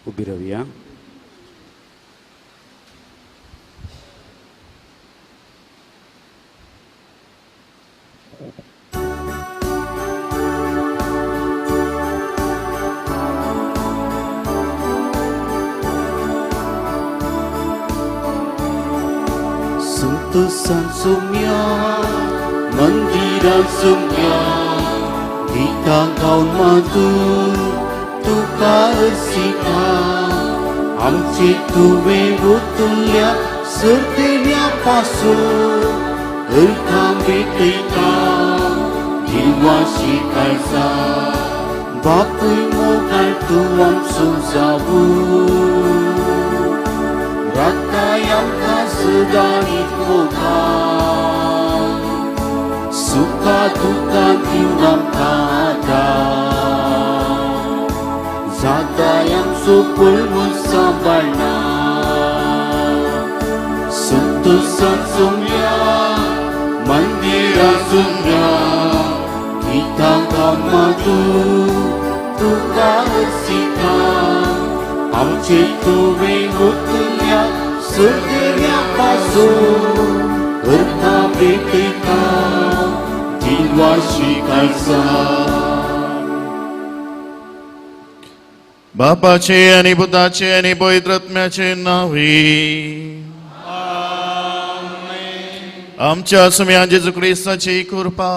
उबी रावया. संतोसान सोम्या मंदिरान सोम्या गीतां गावन माधू तुका रसिका आमचे तुवें ओतुल्या सर्देण्या पासून अर्खां भेटयता जिवाशी काळजा बापूय मोगाळ तूं आमचो जावू राखताय आमकां सदांच मोगान सुखा दुखान दिवन आमकां आदार जाताय आमचो पळोवन सांबाळना संतोसान सोम्या मंदिरां सोम्या गीतां गावन माधू तुका रसिका आमचे तुवें ओतल्या सर्देण्या पासून अर्था भेटयता जिवाशी काळजा. बापाचे आनी पुताचे आनी पवित्र आत्म्याचे नांवे. आमच्या सुम्या जेजू क्रिस्ताची कृपा,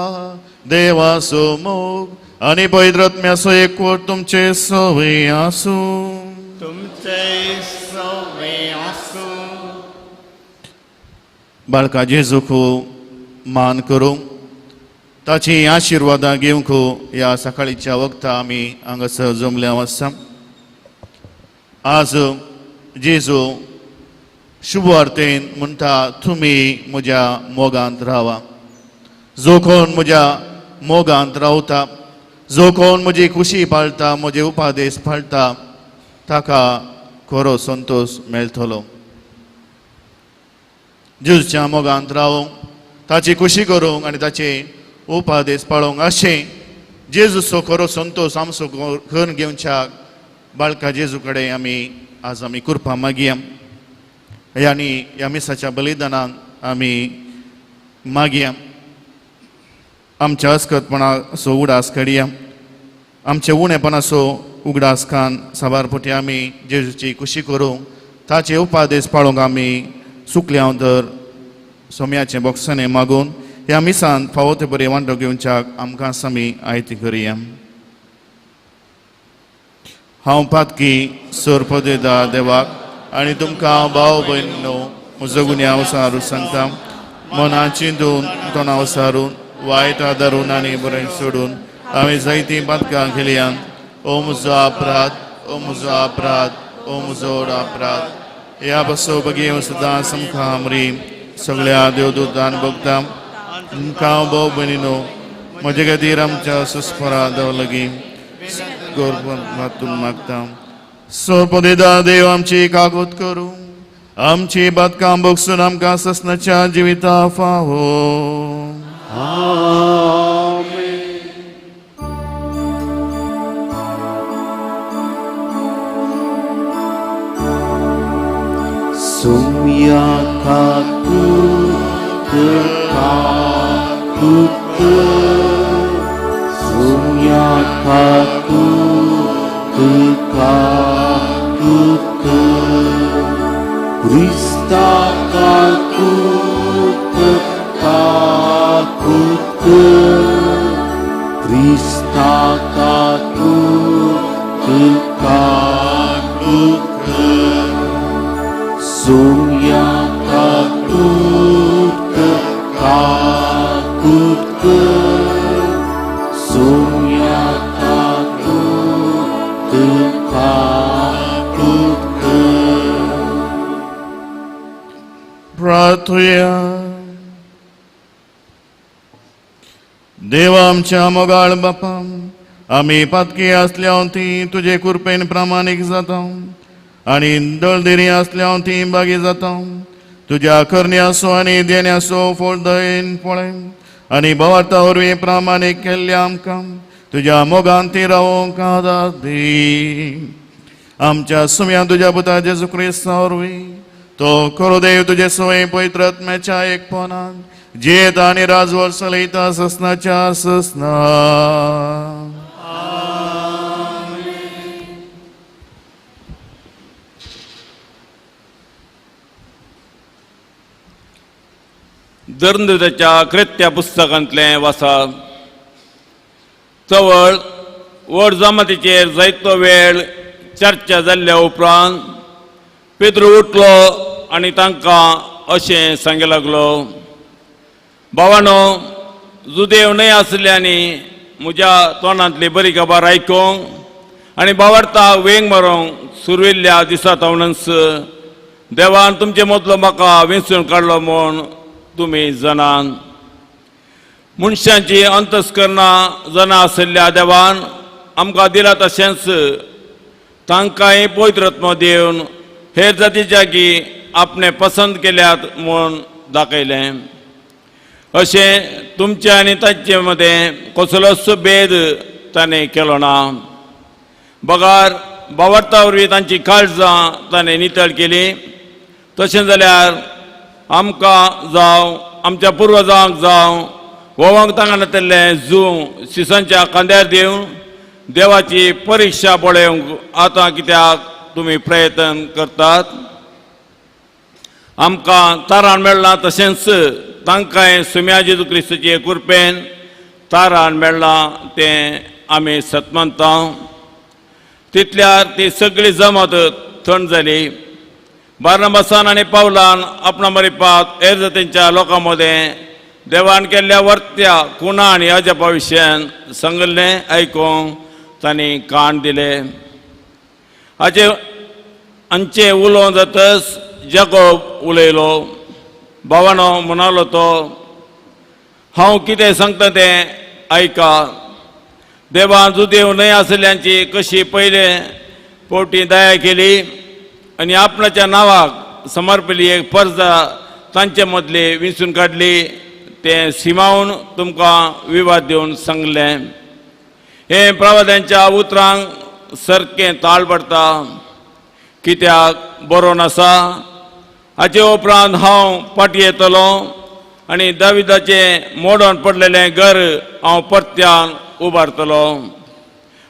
देवाचो मोग आनी पवित्र आत्म्याचो एकवट तुमचे सवय आसूं. तुमचे सवे आसूं. बाळका जेजूक मान करूंक ताची आशिर्वादां घेवंक ह्या सकाळीच्या वखता आमी हांगासर जमल्या आसा. आज जेजू शुभवार्तेन म्हणटा, तुमी म्हज्या मोगांत रावा. जो कोण म्हज्या मोगांत रावता, जो कोण म्हजी खुशी पाळटा, म्हजे उपादेश पाळटा, ताका खरो संतोश मेळटलो. जेजूच्या मोगांत रावूंक, ताची खुशी करूंक आनी ताचे उपादेश पाळोवंक अशें जेजूचो खरो संतोश आमचो करून घेवच्या बाळका जेजू कडेन आमी आज आमी कृपा मागया आनी ह्या मिसाच्या बलिदानाक आमी मागया. आमच्या अस्कतपणाचो उगडास काडया, आमच्या उणेपणाचो उगडास कान साबार पुटी आमी जेजूची खुशी करूंक ताचे उपादेश पाळोवंक आमी सुकल्या तर सोम्याचें बोक्सांनी मागून ह्या मिसान फावो ते बरें वांटो घेवच्याक आमकां आमी आयती करया. हांव पातकी सोरपदेदा देवाक आनी तुमकां भाव भयण म्हजो गुन्यांव सारू सांगता. मनां चिंतून तोंडाव सारून वायट आदारून आनी बरें सोडून हांवें जायतीं पातकां केल्यान. ओ म्हजो अपराध, ओ म्हजो अपराध, ओ म्हजो व्हड अपराध. ह्या बसो बगेव सदां समखा आमरी सगळ्या देवदूतान भोगता तुमकां भाव भयणीनो म्हजे खातीर आमच्या सुस्परा देव लागीं गोरपातून मागता. सोपदेदा देव आमची कागद करूं आमची बातकां बोगसून आमकां ससनाच्या जिविता फावो. Sumya kaku te Sumya kaku te Krista kaku te Krista kaku te Sumya kaku te Sumya kaku te. प्रार्थुया. देवा आमच्या मोगाळ बापा, आमी पातकी आसल्या ती तुजे कृपेन प्रामाणीक जाता आनी दळदिरी आसल्या ती बागी जाता. तुज्या करण्याचो आनी देण्याचो फळ दयेन पळय आनी भवार्था वरवीं प्रामाणीक केल्ल्या आमकां तुज्या मोगान ती रावोंक आदार दी. आमच्या सुम्या तुज्या पुता जेजू क्रिस्ता वरवीं तो खरो देव तुजे सवय पवित्र आत्म्याच्या एकपणान जियेता आनी राजवट चलयता ससनाच्या ससना. दर्ंदच्या कृत्या पुस्तकांतलें वासा. चवळ व्हड जमातीचेर जायतो वेळ चर्चा जाल्ल्या उपरांत पेद्रू उठलो आनी तांकां अशें सांगे लागलो, भावानो, जुदेव न्हय आसल्यानी म्हज्या तोंडांतली बरी खबर आयकूंक आनी बावडता वेंग मारूंक सुरविल्ल्या दिसा तावनच देवान तुमचे मदलो म्हाका वेंचून काडलो म्हूण तुमी जाणान. मनशांची अंतस्करणां जाणा आशिल्ल्या देवान आमकां दिला तशेंच तांकांय पवित्र आत्मो दिवन हेर जातीच्या की आपणें पसंत केल्यात म्हूण दाखयलें. अशें तुमचे आनी तांचे मदें कसलोच भेद ताणें केलो ना, बगार बावडता वरवीं तांची काळजां ताणें नितळ केली. तशें जाल्यार आमकां जावं आमच्या पुर्वजांक जावं वोवांक तांकां नातिल्लें जूं शिसांच्या खांद्यार दिवन देवाची परिक्षा पळोवंक आतां कित्याक तुमी प्रयत्न करतात? आमकां तारान मेळ्ळां तशेंच तांकांय सुम्या जेजू क्रिस्ताचे कृपेन तारान मेळ्ळां तें आमी सतमानता. तितल्यार ती सगळी जमात थंड जाली. बार्नाबासान आनी पावलान आपणा मरिपात हेर जातींच्या लोकां मदें देवान केल्ल्या वर्त्या खुणा आनी अजापा विशयान सांगिल्लें आयकूंक तांणी कान दिले. हाचे हांचें उलोवन जातच जाकोब उलयलो, भावानो म्हणालो तो, हांव कितें सांगता तें आयका. देवान जुदेव न्हय आशिल्ल्यांची कशी पयले फावटी दया केली आनी आपणाच्या नांवाक समर्पिल्ली एक परजा तांचे मदली विंचून काडली तें सिमावन तुमकां विवाद दिवन सांगलें. हें प्रवाद्यांच्या उतरांक सारकें ताळ पडटा, कित्याक बरोवन आसा, हाचे उपरांत हांव फाटीं येतलो आनी दाविदाचें मोडोन पडलेलें घर हांव परत्यान उबारतलो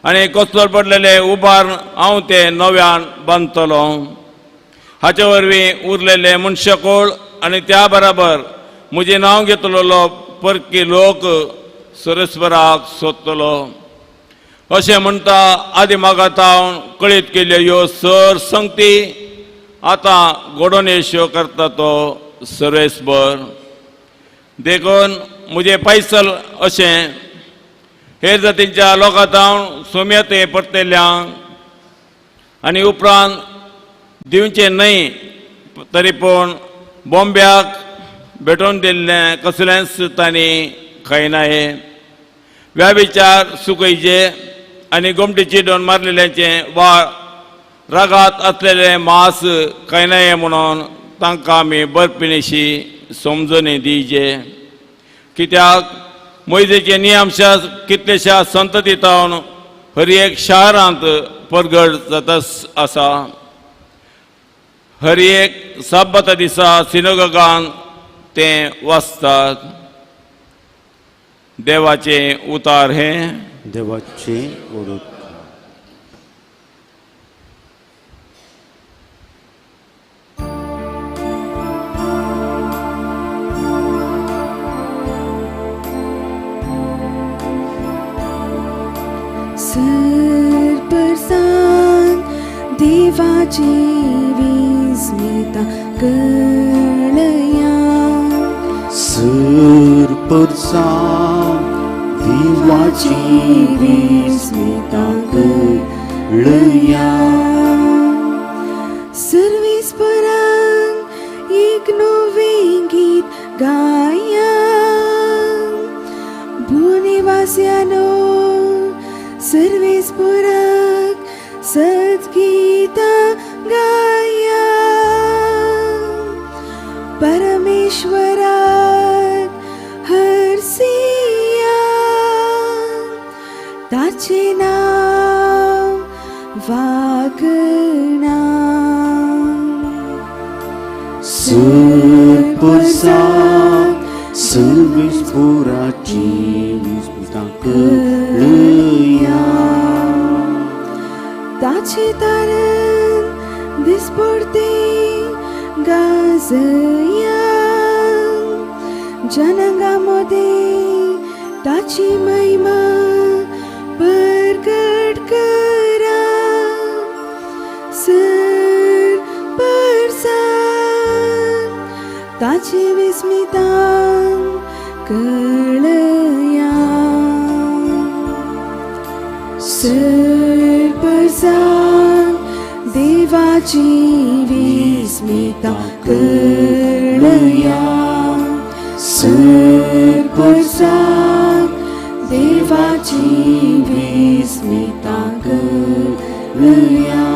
आनी कोसळ पडलेलें उबार हांव तें नव्यान बांदतलो. हाचे वरवीं उरलेलें मनशाकोळ आनी त्या बराबर म्हजें नांव घेतलेलो परकी लोक सरस्वराक सोदतलो. अशें म्हणटा आदी मागातावन कळीत केल्ल्यो ह्यो सर संगती आतां घडोवन येश्यो करता तो सर्वेस्पर. देखून म्हजें पायसल अशें हेर जातींच्या लोकां जावन सोम्या थंय परतल्यांक आनी उपरांत दिवचें न्हय तरी पूण बॉम्ब्याक भेटोवन दिल्लें कसलेंच तांणी खायना. हे व्याविचार सुकयचे आनी गोमटी चिडोवन मारलेल्याचें वा रागात आसलेलें मांस खायनाये म्हणून तांकां आमी बरपिणीशी समजणी दिवचे. कित्याक मोयजेचे नियमशा कितलेश्या संतती तावन हर एक शारांत परगट जाता आसा. हर एक साब्बाता दिसा सिनोगान तें वाचतात. देवाचें उतार हें देवाचें उतर. सरपरसान देवाची विस्मिता कळया. सरपरसान देवाची विस्मिता कळया. सर्वेस्परान एक नवें गीत गाया. भूनिवास्यानो सर्वेस्पराक सद्गीता गाया. परमेश्वराक हरसिया ताचें नांव वागया. विस्मितां कळया. ताचे तारण दिसपडते गाजया, जनंगा मदें ताची महिमा परगट करा. सर परसान ताची विस्मितां कळया. सर परसान देवाची विस्मितां कळया. सर परसान देवाची विस्मितां कळया.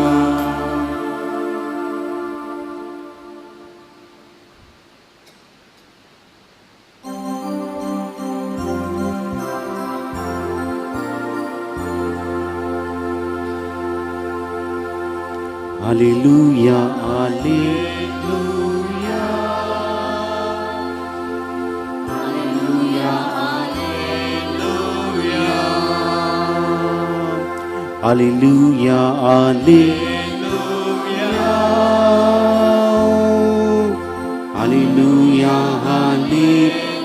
Alleluia, Alleluia. Alleluia, Alleluia. Alleluia, Alleluia.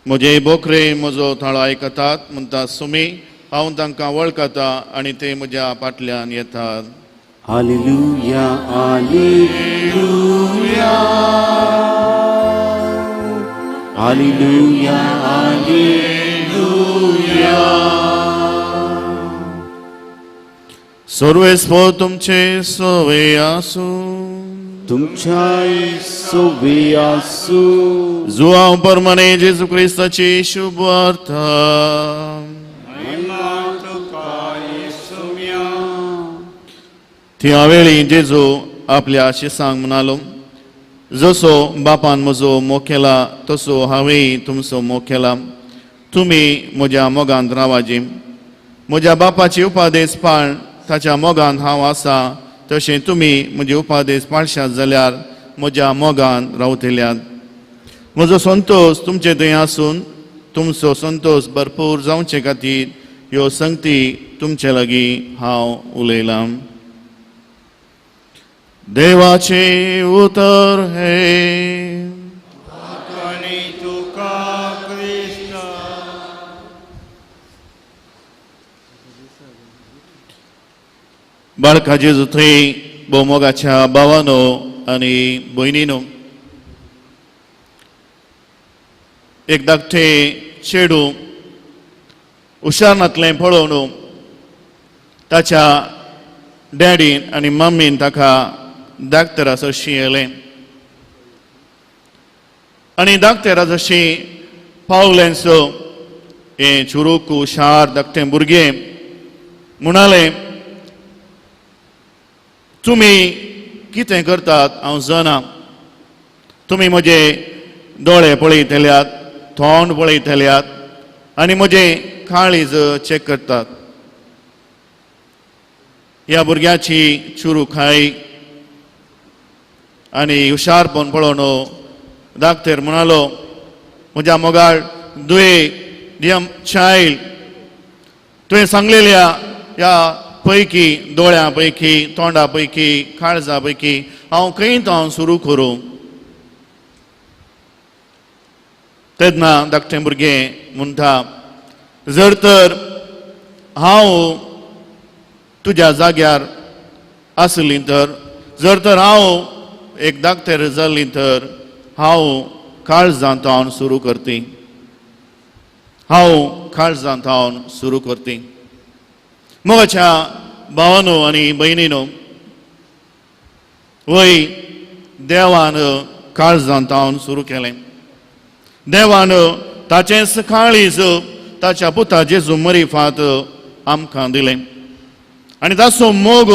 म्हजे बोकरे म्हजो थाळो आयकतात म्हणटा सुमी, हांव तांकां वळखता आनी ते म्हज्या फाटल्यान येतात. Alleluia, Alleluia. Alleluia, Alleluia. सर्वेस्पोर तुमचे सवे आसूं. तुमच्याय सोबे आसूं. जुआंव परमाने जेजू क्रिस्ताची शुभ वार्ता. महिमा तुका येसुम्या. त्या वेळी जेजू आपल्या शिसांक म्हणालो, जसो बापान म्हजो मोग केला तसो हांवेंय तुमचो मोग केला. तुमी म्हज्या मोगांत रावाजी. म्हज्या बापाची उपादेस पाळ ताच्या मोगान हांव आसा तशें तुमी म्हजे उपादेस पाळशात जाल्यार म्हज्या मोगान रावतल्यात. म्हजो संतोश तुमचे थंय आसून तुमचो संतोश भरपूर जावचे खातीर ह्यो संगती तुमचे लागीं हांव उलयलां. देवाचें उतर हें. आनी तुका क्रिस्ता. बाळका जेजू थंय भोवमोगाच्या भावानो आनी भयणीनो, एक धाकटें चेडूं हुशार नातलें पळोवन ताच्या डॅडीन आनी मम्मीन ताका दाक्तरा सरशीं येयलें आनी दाक्तरा जशी पावलेंच हें चुरूक हुशार धाकटें भुरगें म्हणालें, तुमी कितें करतात हांव जाणा. तुमी म्हजे दोळे पळयतल्यात, तोंड पळयतल्यात आनी म्हजें काळीज चॅक करतात. ह्या भुरग्याची चुरूकाय आनी हुशारपण पळोवन दाक्तेर म्हणालो, म्हज्या मोगाळ दुये डियर चायल्ड, तुवें सांगलेल्या ह्या पैकी दोळ्यां पैकी तोंडा पैकी काळजा पैकी हांव खंय तो हांव सुरू करूं. तेन्ना धाकटें भुरगें म्हणटा, जर तर हांव तुज्या जाग्यार आसली तर, जर तर हांव एक दाक्तेर जाल्ली तर हांव काळजांत हांव सुरू करती, हांव काळजांत हांव सुरू करती. मोगाच्या भावानो आनी भयणीनो, वय देवान काळजांत हांव सुरू केलें. देवान ताचेंच काळीज ताच्या पुता जेजू मरिफात आमकां दिलें आनी ताचो मोग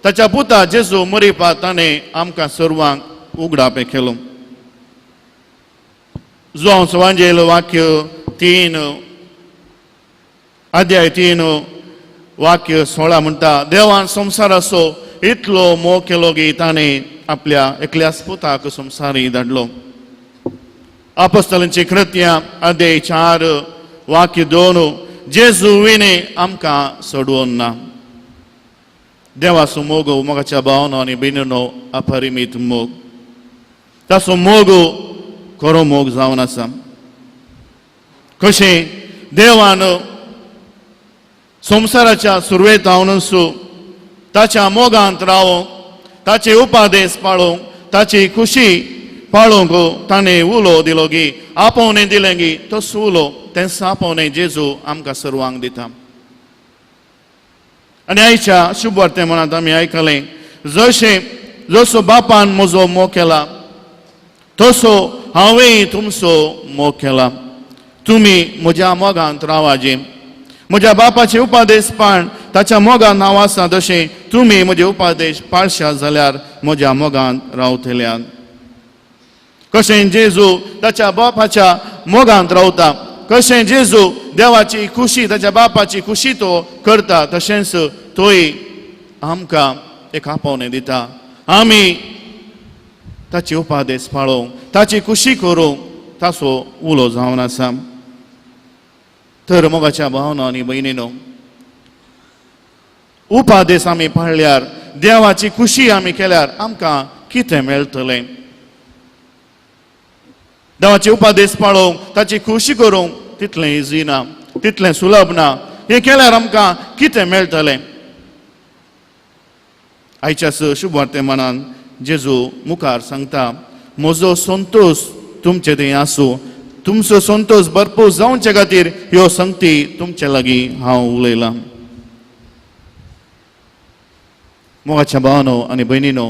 ताच्या पुता जेजू मरिफात ताणें आमकां सर्वांक उगडापें केलो. जुआंव सुवांजेल वाक्य 3 अध्याय 3 वाक्य 16 म्हणटा, देवान संवसाराचो इतलो मोग केलो की ताणें आपल्या एकल्याच पुताक संवसारी धाडलो. आपस्तलांची कृत्या अध्याय 4 वाक्य 2, जेजू विणे आमकां सोडून ना. देवाचो मोग मोगाच्या भावनो आनी भयणीनो अपरिमीत मोग, ताचो मोग खरो मोग जावन आसा. कशें देवान संवसाराच्या सुरवेत हांवनूच ताच्या मोगांत रावोंक, ताचे उपादेश पाळोवंक, ताची खुशी पाळोवंक ताणें उलो दिलो गी, आपोवणें दिलें गी, तसो उलो तेंच आपोवणें जेजू आमकां सर्वांक दिता. आनी आयच्या शुभ वर्तमानांत आमी आयकलें, जशें जसो बापान म्हजो मोग केला तसो हांवें तुमचो मोग केला, तुमी म्हज्या मोगांत रावाजे. म्हज्या बापाचे उपादेश पाळ ताच्या मोगान हांव आसा, तशें तुमी म्हजे उपादेश पाळशात जाल्यार म्हज्या मोगांत रावतल्यात. कशें जेजू ताच्या बापाच्या मोगांत रावता, कशें जेजू देवाची खुशी ताच्या बापाची खुशी तो करता, तशेंच तोय आमकां एक आपोवणें दिता. आमी ताची उपादेश पाळोवंक, ताची खुशी करूंक ताचो उलो जावन आसा. तर मोगाच्या भावना आनी भयणीनो, उपादेश आमी पाळल्यार, देवाची खुशी आमी केल्यार आमकां कितें मेळटलें? देवाचे उपादेश पाळोवंक, ताची खुशी करूंक तितलें इजी ना, तितलें सुलभ ना. हें केल्यार आमकां कितें मेळटलें? आयच्या शुभ वर्तमानान जेजू मुखार सांगता, म्हजो संतोश तुमचे थंय आसूं, तुमचो संतोश भरपूर जावचे खातीर ह्यो संगती तुमचे लागीं हांव उलयलां. मोगाच्या भावानो आनी भयणीनो,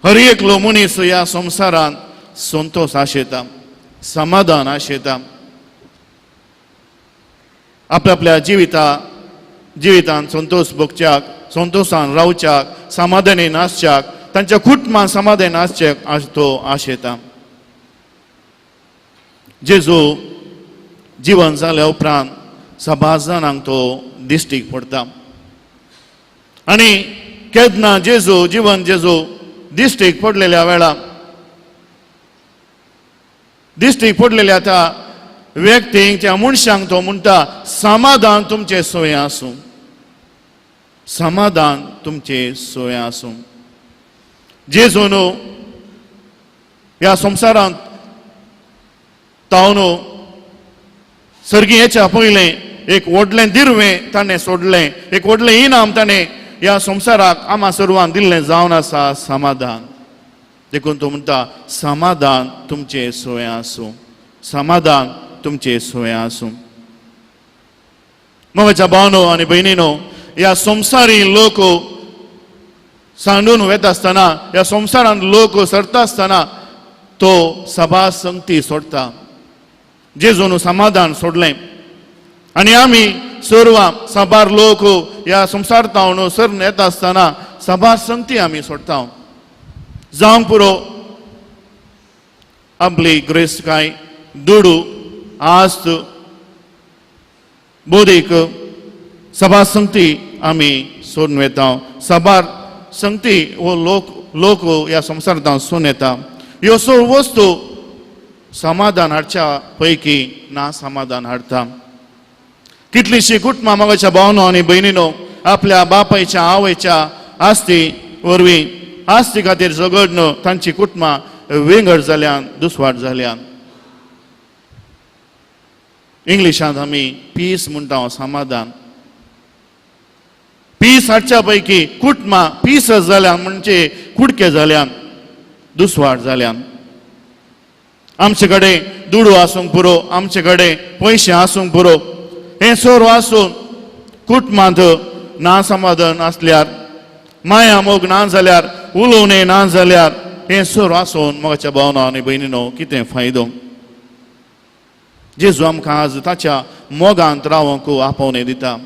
हर एकलो मनीस ह्या संवसारांत संतोश आशेता, समाधान आशेता. आपल्या आपल्या जिवितांत संतोश भोगच्याक, संतोशान रावच्याक, समाधानी आसच्याक, तांच्या कुटुंबान समाधान आसच्याक तो आशेता. जेजू जिवन जाल्या उपरांत सबार जाणांक तो दिश्टीक पडटा. आनी केन्ना जेजू जिवन जेजू दिश्टीक पडलेल्या वेळा, दिश्टीक पडलेल्या त्या व्यक्तींक, त्या मनशांक तो म्हणटा, समाधान तुमचें सोय आसूं, समाधान तुमचें सोय आसूं. जेजून ह्या संवसारांत तावन सर्गी येच्या पयलें एक व्हडलें दिरवें ताणें सोडलें, एक व्हडलें इनाम ताणें ह्या संवसाराक आमा सर्वांक दिल्लें जावन आसा समाधान. देखून तो म्हणटा, समाधान तुमचें सोय आसूं, समाधान तुमचें सोय आसूं. मोगाच्या भावनो आनी भयणीनो, ह्या संवसारी लोक सांडून वता आसतना, ह्या संवसारांत लोक सरता आसतना तो सभा संगती सोडटा. जेजून समाधान सोडलें आनी आमी सर्वां साबार लोक ह्या संवसार तावन सरून येता आसतना साबार संगती आमी सोडटा. जावंक पुरो आपली ग्रेस्तकाय, दुडू, आस्त, बोधीक सभा संगती आमी सोडून वता. साबार संगती हो लोक लोक ह्या संवसारांत सोडून येता. ह्यो सर्व वस्तू समाधान हाडच्या पैकी ना समाधान हाडटा. कितलींशीं कुटुंबां मोगाच्या भावनो आनी भयणीनो आपल्या बापायच्या आवयच्या आस्ती वरवीं आस्ती खातीर झगडून तांची कुटुंबां वेंगड जाल्यान, दुस्वाट जाल्यान. इंग्लिशांत आमी पीस म्हणटा, समाधान. पीस हाडच्या पैकी कुटुंबां पीस जाल्यान म्हणजे कुडके जाल्यान, दुस्वाट जाल्यान. आमचे कडेन दुडू आसूंक पुरो, आमचे कडेन पयशे आसूंक पुरो, हें सर्व आसून कुटुंबांत ना समाधान आसल्यार, माया मोग ना जाल्यार, उलोवणें ना जाल्यार, हें सर्व आसून मोगाच्या भावना आनी भयणीनो कितें फायदो? जेजू आमकां आज ताच्या मोगांत रावंक आपोवणें दिता.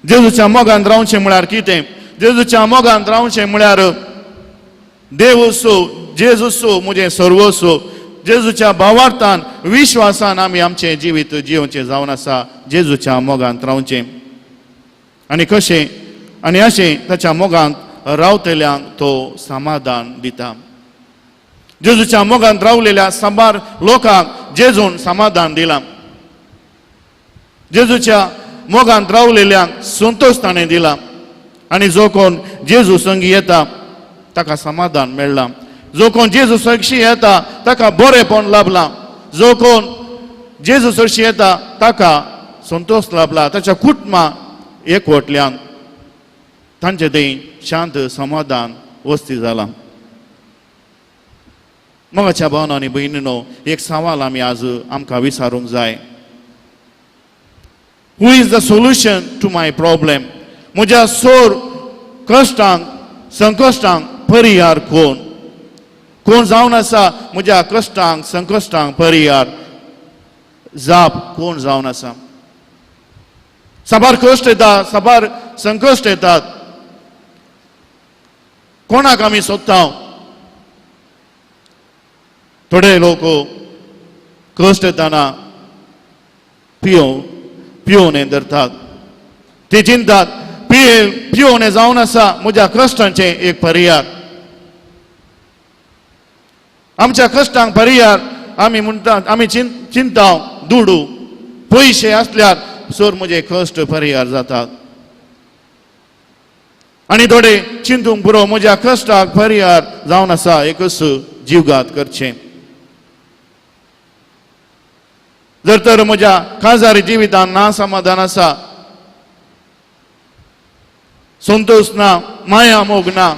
जेजूच्या मोगांत रावचें म्हळ्यार कितें? जेजूच्या मोगांत रावचें म्हळ्यार देवसो जेजूसो म्हजें सर्वस्व. जेजूच्या भावार्थान विश्वासान आमी आमचें जिवीत जियोवचें जावन आसा जेजूच्या मोगांत रावचें. आनी कशें आनी अशें ताच्या मोगांत रावतल्यांक तो समाधान दिता. जेजूच्या मोगांत रावलेल्या साबार लोकांक जेजून समाधान दिलां. जेजूच्या मोगांत रावलेल्यांक संतोष ताणें दिला. आनी जो कोण जेजू संगी येता ताका समाधान मेळ्ळां. जो कोण जेजू सरशी येता ताका बरेपण लाभलां. जो कोण जेजू सरशी येता ताका संतोष लाभला. ताच्या कुटुंबा एकवटल्यान तांचे थंय शांत समाधान वस्ती जालां. मोगाच्या भावना आनी भयणीनो, एक सवाल आमी आज आमकां विचारूंक जाय. Who is the solution to my problem? म्हज्या सोर कश्टांक संकश्टांक परिहार कोण? कोण जावन आसा म्हज्या कश्टांक संकश्टांक परिहार? जाप कोण जावन आसा? साबार कश्ट येता, साबार संकश्ट येतात, कोणाक आमी सोदता? थोडे लोक कश्ट येताना पियोवन धरतात. ते चिंतात पियोवणे जावन आसा म्हज्या कश्टांचें एक परिहार. आमच्या कश्टांक परिहार आमी म्हणटात, आमी चिंता दुडू पयशे आसल्यार सर म्हजे कश्ट परिहार जातात. आनी थोडे चिंतूंक पुरो म्हज्या कश्टाक परिहार जावन आसा एकच जिवघात करचें. जर तर म्हज्या काजारी जिवितान ना समाधान आसा, संतोष ना, माया मोग ना,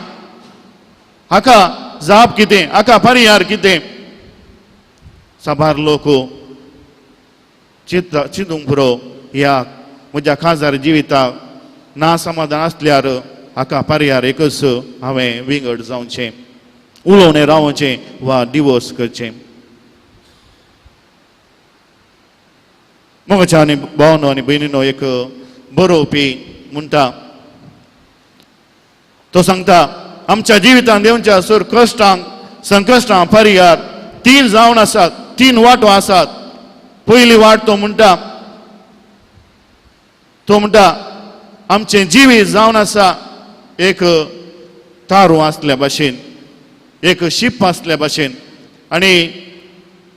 हाका जाप कितें, हाका परिहार कितें? साबार लोक चिंतूंक पुरो ह्या म्हज्या खाजदार जिविताक ना समाधान आसल्यार हाका पर्यार एकच हांवें विंगड जावचें, उलोवणें रावचें वा डिवोर्स करचें. मोगाच्या आनी भावनो आनी भयणीनो, एक बरोवपी म्हणटा, तो सांगता आमच्या जिवितांत येवच्या सूर कश्टांक संकश्टांक पर्यार तीन जावन आसात, तीन वाटो आसात. पयली वाट तो म्हणटा, तो म्हणटा आमचें जिवीत जावन आसा एक तारू आसल्या भाशेन, एक शीप आसल्या भाशेन. आनी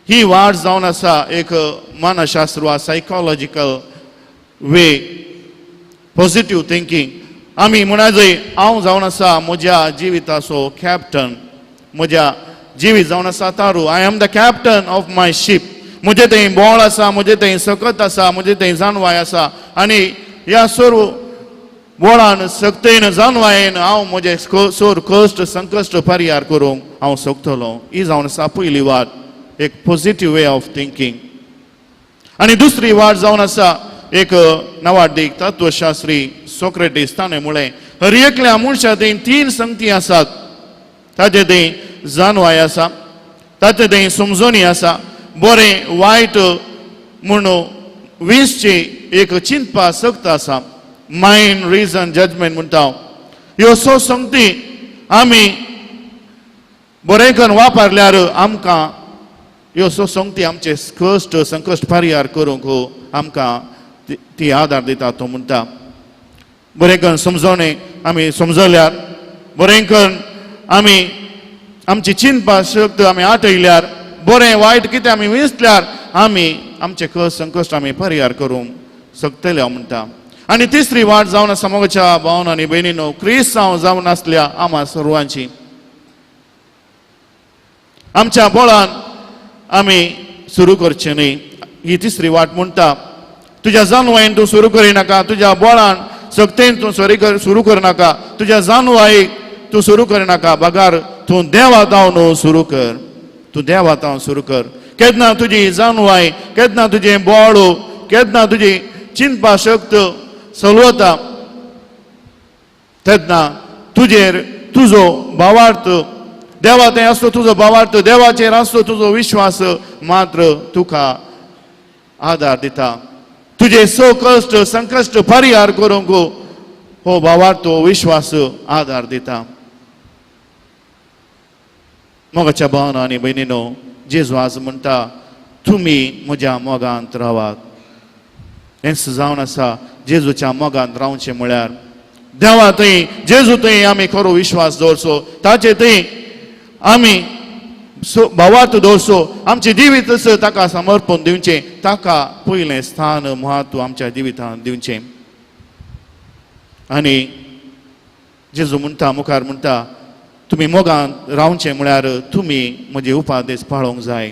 ही वाट जावन आसा एक मानसशास्त्र वा सायकोलॉजिकल वे, पॉझिटीव थिंकींग. आमी म्हणा जाय हांव जावन आसा म्हज्या जिविताचो कॅप्टन, म्हज्या जिवीत जावन आसा तारू. I am the captain of my ship. म्हजें थंय बोळ आसा, म्हजें थंय सकत आसा, म्हजें थंय जानवाय आसा. आनी ह्या सर्व बोळान सक्तेन जानवायेन हांव म्हजें सोर कश्ट संकश्ट परिहार करूंक हांव शकतलो. ही जावन आसा पयली वाट, एक पॉझिटीव वे ऑफ थिंकींग. आनी दुसरी वाट जावन आसा एक नवाडीक तत्वशास्त्री सोक्रेटीस ताणें म्हळें हर एकल्या मनशा थंय तीन संगती आसात. ताचे थंय जानवाय आसा, ताचे थंय समजणी आसा, बरें वायट म्हूण वीसची एक चिंतपा शक्त आसा, मायंड रिजन जजमेंट म्हणटा हांव. ह्यो सो संगती आमी बरें करून वापरल्यार आमकां ह्यो सो संगती आमचे कश्ट संकश्ट परिहार करूंक आमकां ती आदार दिता. तो म्हणटा बरें करून समजवणें आमी समजल्यार, बरें करून आमी आमची चिंतपा शक्त आमी आठयल्यार, बरें वायट कितें आमी विंचल्यार आमी आमचे कश्ट संकश्ट आमी परिहार करूंक शकतले हांव म्हणटा. आनी तिसरी वाट जावन आसा मोगाच्या भावन आनी भयणीनो, क्रिस्तांव जावन आसल्या आमा सर्वांची. आमच्या बळान आमी सुरू करचें न्हय. ही तिसरी वाट म्हणटा तुज्या जानवायेन तूं सुरू करिनाका, तुज्या बळान सक्तेन तूं सुरू करनाका, तुज्या जानवायेक तूं सुरू करनाका, बगार तूं देवा तावन सुरू कर, तूं देवा तावन सुरू कर. केन्ना तुजी जानवाय, केन्ना तुजें बळ, केन्ना तुजी चिंतपा शक्त चलवता तेन्ना तुजेर तुजो भावार्थ देवा थंय आसतो तुजो भावार्थ, देवाचेर आसतो तुजो विश्वास मात्र तुका आदार दिता. तुजे स कश्ट संकश्ट परिहार करूंक हो भावार्थ हो विश्वास आदार दिता. मोगाच्या भावना आनी भयणीनो, जेजू आज म्हणटा तुमी म्हज्या मोगांत रावात. हेंच जावन आसा जेजूच्या मोगांत रावचें म्हळ्यार देवा थंय जेजू थंय आमी खरो विश्वास दवरचो, ताचे थंय आमी भावार्थ दवरचो, आमचें जिवीत ताका समर्पण दिवचें, ताका पयलें स्थान म्हत्व आमच्या जिवितांत दिवचें. आनी जेजू म्हणटा, मुखार म्हणटा, तुमी मोगान रावचें म्हळ्यार तुमी म्हजे उपादेश पाळोवंक जाय,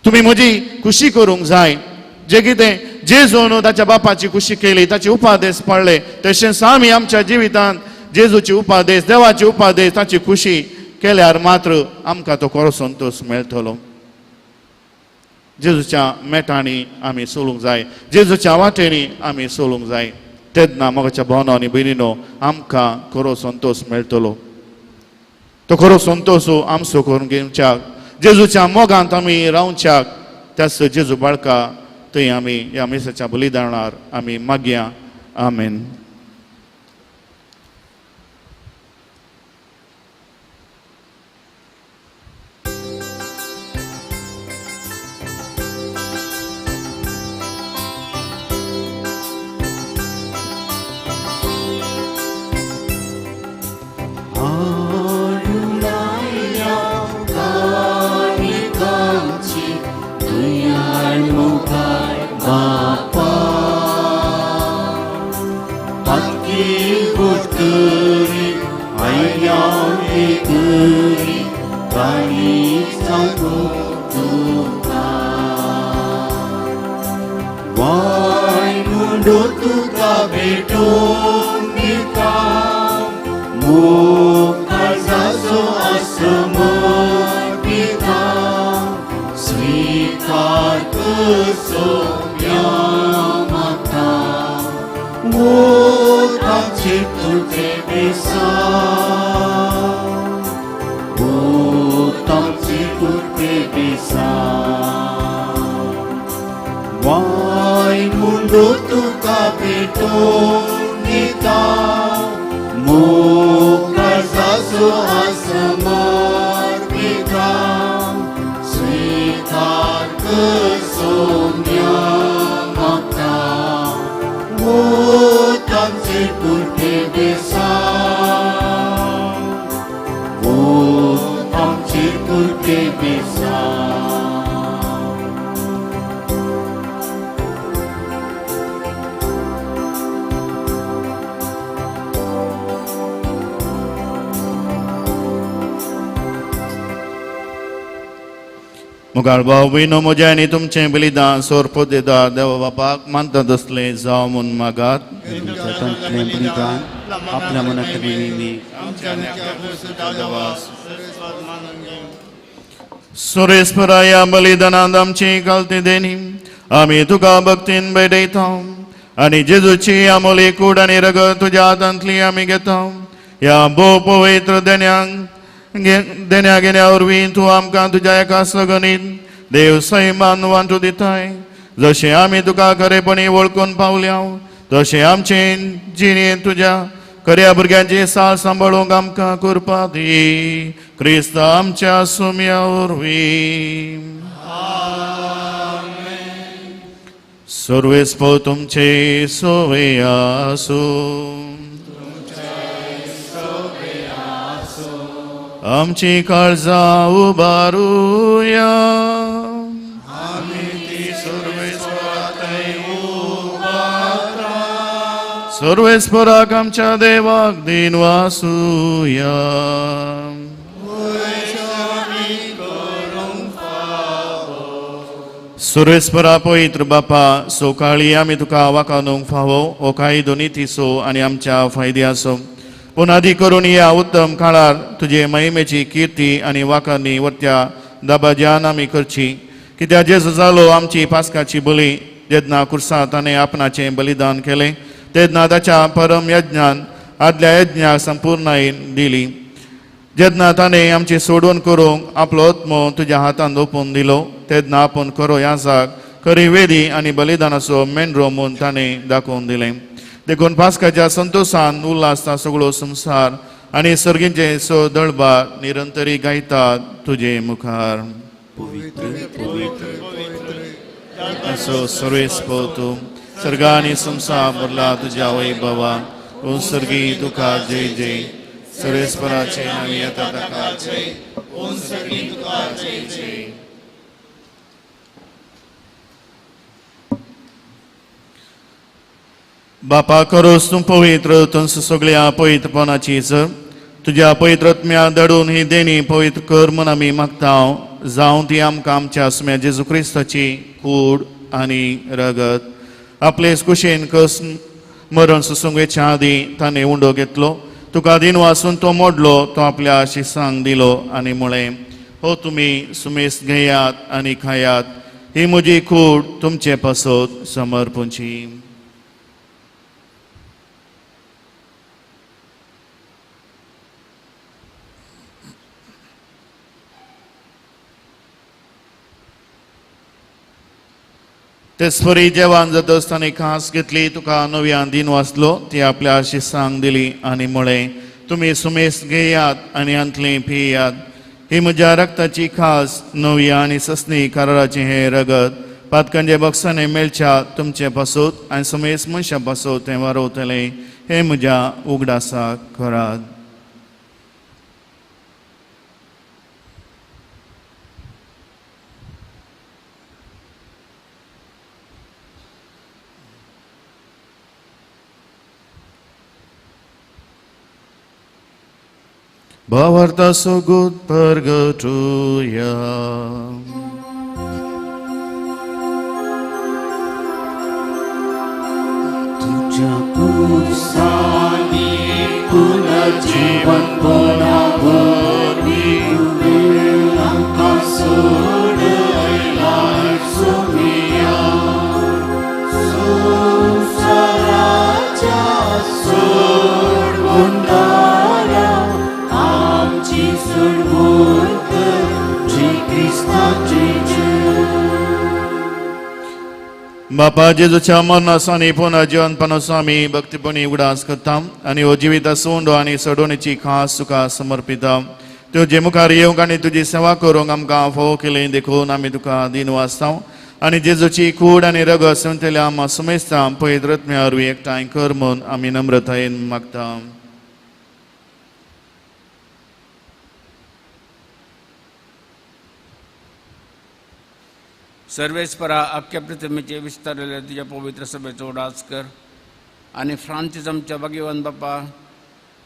तुमी म्हजी खुशी करूंक जाय. जें कितें जेजून ताच्या बापाची खुशी केली, ताचे उपादेश पाळ्ळे, तशेंच आमी आमच्या जिवितांत जेजूची उपादेश, देवाची उपादेश, ताची खुशी केल्यार मात्र आमकां तो खरो संतोश मेळटलो. जेजूच्या मेटांनी आमी चलूंक जाय, जेजूच्या वाटेंनी आमी चलूंक जाय, तेन्ना मोगाच्या भावना आनी भयणीनो आमकां खरो संतोश मेळटलो. तो खरो संतोश आमचो करून घेवच्याक, जेजूच्या मोगांत आमी रावच्याक, त्याच जेजू बाळका थंय आमी ह्या मिसाच्या बलिदानार आमी मागया. आमेन. मुखार भाव भयणो म्हजें आनी तुमचें बलिदान सोरपो दिता देवा बापाक मानता तसलें जावं म्हूण मागात. बलिदान आपल्या मनाक सुरेश्वरा ह्या बलिदानांत आमची घालती देणी आमी तुका भक्तीन भेटयता आनी जेजूची आमोली कूड आनी रगत तुज्या हातांतली आमी घेता. ह्या भोव पवित्र देण्यांक देण्या घेण्या वरवीं तूं आमकां तुज्या एका सगनीत देव सैमान वांटू दिताय. जशें आमी तुका खरेपणी वळखून पावल्या तशें आमचे जिणेंत तुज्या खऱ्या भुरग्यांची साळ सांबाळूंक आमकां कृपा दी. क्रिस्त आमच्या सुम्या वरवीं. सर्वेस्पो तुमचे सोवे आसूं. आमची काळजां उबारुया. सर्वेस्पराक आमच्या देवाक दिन वासुया. सुरेश्वरा पवित्र बापा, सकाळी आमी तुका वाकानूंक फावो हो कायदो नितीचो आनी आमच्या फायद्याचो, पूण आदी करून ह्या उत्तम काळार तुजे महिमेची किर्ती आनी वाकांनी वरत्या दबाज्यान आमी करची. कित्याक जेजू जालो आमची पास्काची बली, जेन्ना कुर्सा ताणें आपणाचें बलिदान केलें तेन्ना ताच्या परम यज्ञान आदल्या यज्ञाक संपूर्णायेन दिली. जेन्ना ताणें आमची सोडवण करूंक आपलो आत्मो तुज्या हातान ओंपून दिलो तेन्ना आपूण खरो याजाक खरी वेदी आनी बलिदानाचो मेंढरो म्हूण ताणें दाखोवन दिलें. देखून पास्काच्या संतोशान उल्हासता सगळो संवसार आनी सर्गींचे सो दळबार निरंतरी गायतात तुजे मुखार. असो सर्वेस्पो तूं सर्ग आनी संवसार भरला तुज्या वैभवान. ओ सर्गी तुका जय जय सर्वेस्पराचे आमी येता ताका जय ओ सर्गी तुका जय जय. बापा करोस तूं पवित्र तंस सगळ्या पवित्रपणाची सर तुज्या पवित्रत्म्या दडून ही देणी पवित्र कर म्हूण आमी मागता जावं ती आमकां आमच्या आसम्या जेजू क्रिस्ताची कूड आनी रगत. आपले कुशेन कस मरण सोसूंक वेच्या आदीं ताणें उंडो घेतलो तुका दिन वासून तो मोडलो तो आपल्या शिसांक दिलो आनी म्हळें हो तुमी सुमेस घेयात आनी खायात ही म्हजी कूड तुमचे पासत समर्पूची. तेचपरी जेवण जातच ताणें खास घेतली तुका नव्यान दिन वाचलो ती आपल्या शिसांक दिली आनी म्हळें तुमी सुमेस घेयात आनी हांतली पियात ही म्हज्या रक्ताची खास नवी आनी ससनी कराराचें हें रगत पातकांच्या बक्षांनी मेळच्या तुमचे पासत आनी सुमेस मनशां पासत तें वारवतलें हें म्हज्या उगडासाक करात. भावार्थ सोगूत परगटुया. तुझ्या पुरसांनी पुनर्जीवन वरवीं तुवें आमकां सोडयला सुमिया संवसाराच्या सोडवणदारा आमची सोडवण कर जी क्रिस्ताची जय. बापा जेजूच्या मरणाचो आनी पुनर्जिवनपणाचो आमी भक्तीपणी उगडास करता आनी हो जिविता सोंडो आनी सोडवणेची खास तुका समर्पिता. तुजे मुखार येवंक आनी तुजी सेवा करूंक आमकां फावो केली देखून आमी तुका दिन वाचता आनी जेजूची कूड आनी रगत सेवतल्या आमा सुमेस्ता पवित्र आत्म्या वरवीं एकठांय कर म्हूण आमी नम्रतायेन मागता. सर्वेस्परा आख्या पृथ्वीचे विस्तारलेले तुज्या पवित्र सभेचो उडास कर आनी फ्रांसीस आमच्या भाग्यवान बापा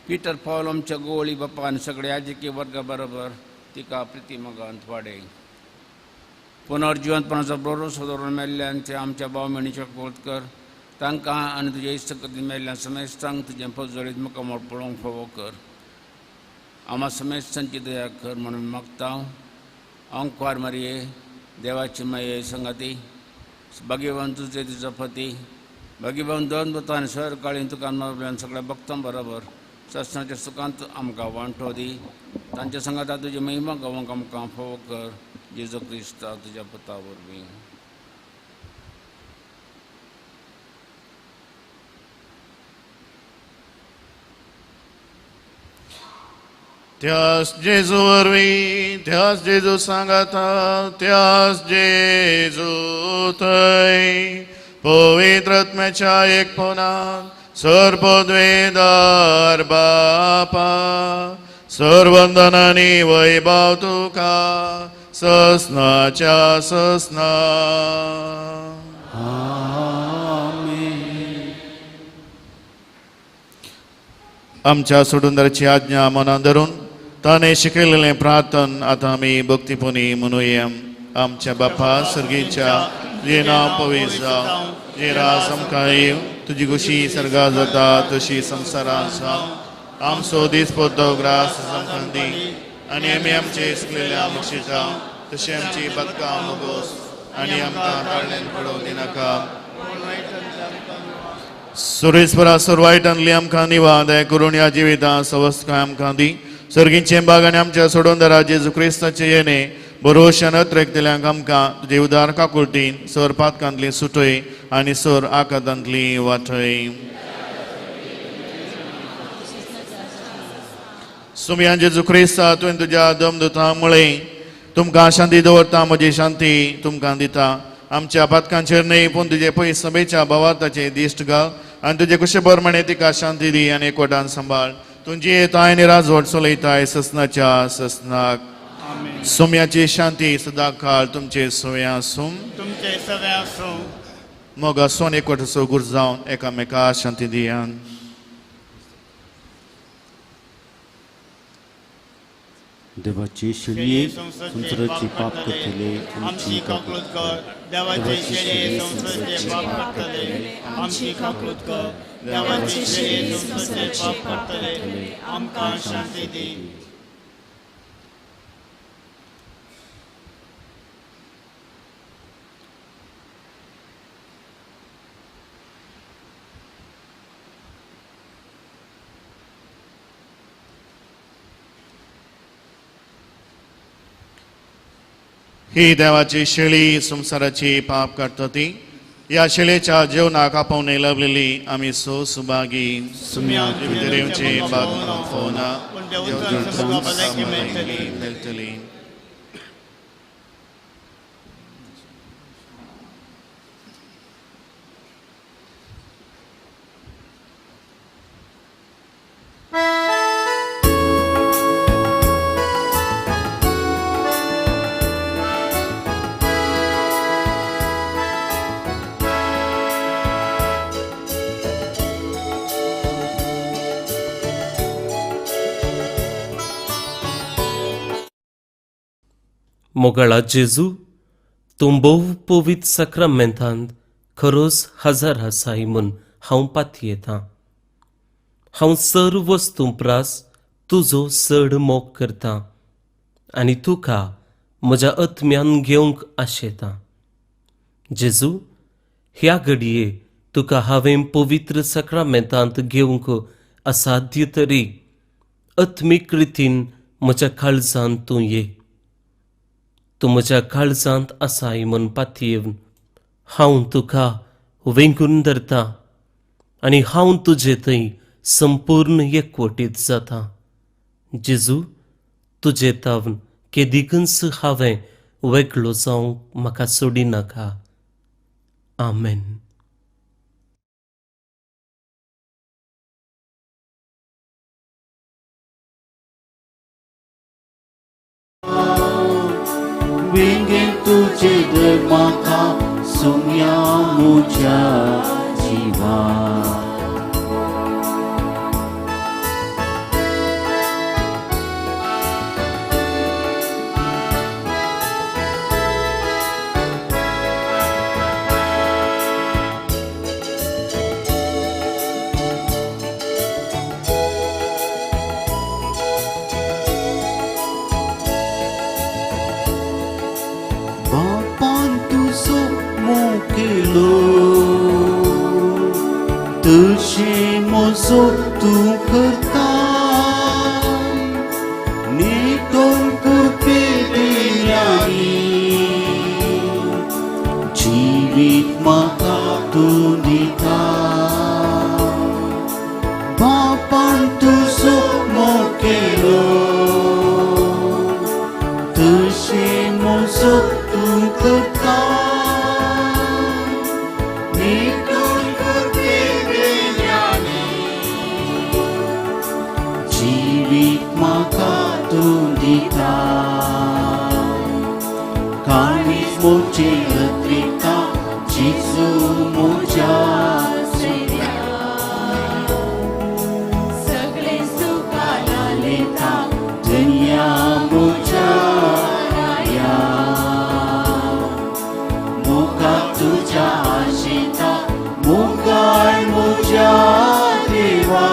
पिटर पावल आमच्या गोवळी बापा आनी सगळे याजकी वर्गा बरोबर तिका प्रिती मोगांत वाडय. पुनर्जिवंतपणाचो भरोसो दवरून मेल्ल्यांचे आमच्या भाव भयणीचो कोत कर तांकां आनी तुज्या इश्टगतीन मेल्ल्या समेस्तांक तुजें पजळीत मुखामळ पळोवंक फावो कर. आमा समेस्तांची दया कर म्हणून मागता. अंकवार मारये देवाची माये संगाती भाग्यवान तुझे तुजो पती भाग्यवान दोन पुतां आनी सर काळीन तुका मारल्यान सगळ्या भक्तां बरोबर सस्नाच्या सुखांत आमकां वांटो दी. तांच्या संगाता तुजी महिमा गावंक आमकां फावो कर जेजू क्रिस्ता तुज्या पुता वरवीं. त्यास जेजू वरवीं त्यास जेजू सांगाता त्यास जेजू थंय पवित्र आत्म्याच्या एकपणान सर्वद्वेदार बापा सर्वंदनानी वैभव तुका ससनाच्या ससना. आमच्या सोडूनदाराची आज्ञा मनान धरून ताणें शिकयलेलें प्रार्थन आतां आमी भक्तीपणी म्हणुया. आमच्या बापा सर्गीच्या तुजें नांव पवित्र जावं तुजें राज आमकां येवं तुजी खुशी सर्गां जाता तशी संवसारांत जावं. आमचो दीस पोतो ग्रास आमकां दी आनी आमी आमचे सुकलेल्या बक्षिता तशें आमची बदकां मोगोस आनी आमकां ताळ्यान पडोवं दिनाका. सुरेश्वरा सुरवायटांतली आमकां निवा दया करून ह्या जिवितां सवस्तकाय आमकां दी. सर्गींचे बाग आनी आमच्या सोडोवंदारा जेजू क्रिस्ताचे येणे बरोशान अत्रेकतल्यांक आमकां तुजे उदार काकुळटीन सर पातकांतली सुटय आनी सर आकादांतली वाटय. सुमयान जेजू क्रिस्ता तुवें तुज्या दमदुतां मुळे तुमकां शांती दवरता म्हजी शांती तुमकां दिता. आमच्या पातकांचेर न्हय पूण तुजे पयस सभेच्या भावार्थाचे दिश्ट घाल आनी तुजे कुशे प्रमाणे तिका शांती दी आनी एकवटान सांबाळ. तुमची येताय आनी राजवट चलयताय ससनाच्या ससनाक. सोम्याची शांती सदांकाळ तुमचे सोय आसूं. तुमचे सगळे आसूं. मोग आसून एकवटाचो गुर जावन एकामेका शांती दियान. देवाची शेळये संवसाराची पाप करतले आमची काकूत कर. देवाचे शेळये संवसाराचे पाप करतले आमची काकूत कर. देवाचे शेळये संवसाराचे पाप करतले आमकां शांती दी. ही देवाची शेळी संवसाराची पाप काडटा ती ह्या शेळेच्या जेवणाक आपोवणे लाभलेली आमी सो सुभागी. देवचे मेळटली. मोगाळा जेजू, तूं भोव पवित्र साक्रामेंतांत खरोच हजार आसाय म्हूण हांव पातयेतां. हांव सर्व वस्तूं प्रास तुजो चड मोग करतां आनी तुका म्हज्या आत्म्यान घेवंक आशेतां. जेजू, ह्या घडये तुका हांवें पवित्र साक्रामेंतांत घेवंक असाध्य तरी आत्मीक रितीन म्हज्या काळजांत तूं ये. तूं म्हज्या काळजांत आसाय म्हूण पातयेवन हांव तुका वेंगून धरतां आनी हांव तुजे थंय संपूर्ण एकवटीत जाता. जेजू, तुजे तावन केदिकूच हांवें वेगळो जावंक म्हाका सोडिनाका. आमेन. वेंगेन तुजे धर म्हाका सोम्या म्हज्या जिवा. तशें म्हजो तूं करता नितळ करपी दिल्यांनी जिवीत म्हाका तूं दिता. बापान तुजो मोग केलो तशें म्हजो तूं करता काळीज म्हजें अत्रिता जेजू म्हज्या सगळें तुका लायता धन्या म्हज्या राया. मोगा तुज्या आशेता मोगाळ म्हज्या देवा.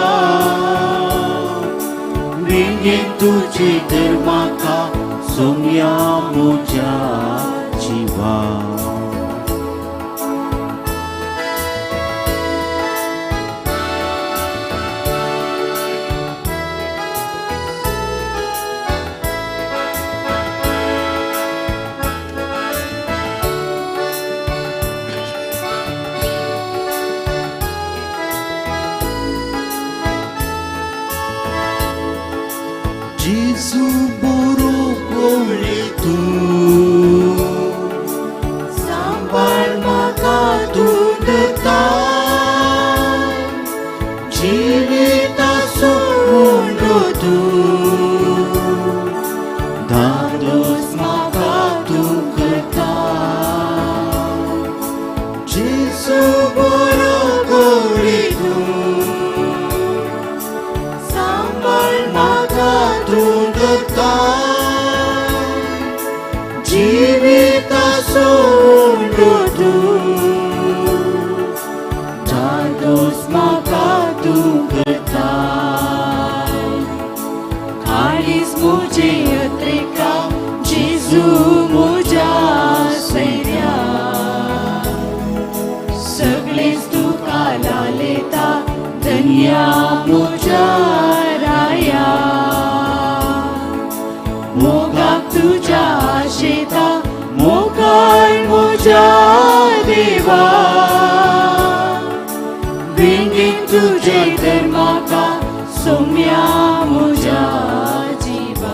वेंगेन तुजे धर म्हाका सोम्या म्हज्या जिवा. जेजू बरो कोळी तूं सांबाळ म्हाका तूं धरता. धादोस म्हाका तूं करता. जेजू बरो गवळी तूं, सांबाळ म्हाका तूं दत्ता, जिविता सोडू तूं, धादोस म्हाका तूं करता. काळीज म्हजें अत्रेका जेजू म्हज्या सैन्या, सगळेच तुका लालयता धन्या म्हज्या राया. मोगाक तुज्या आशेता मोगाळ म्हज्या देवा, वेंगेन तुजे तर म्हाका सोम्या म्हज्या जिवा.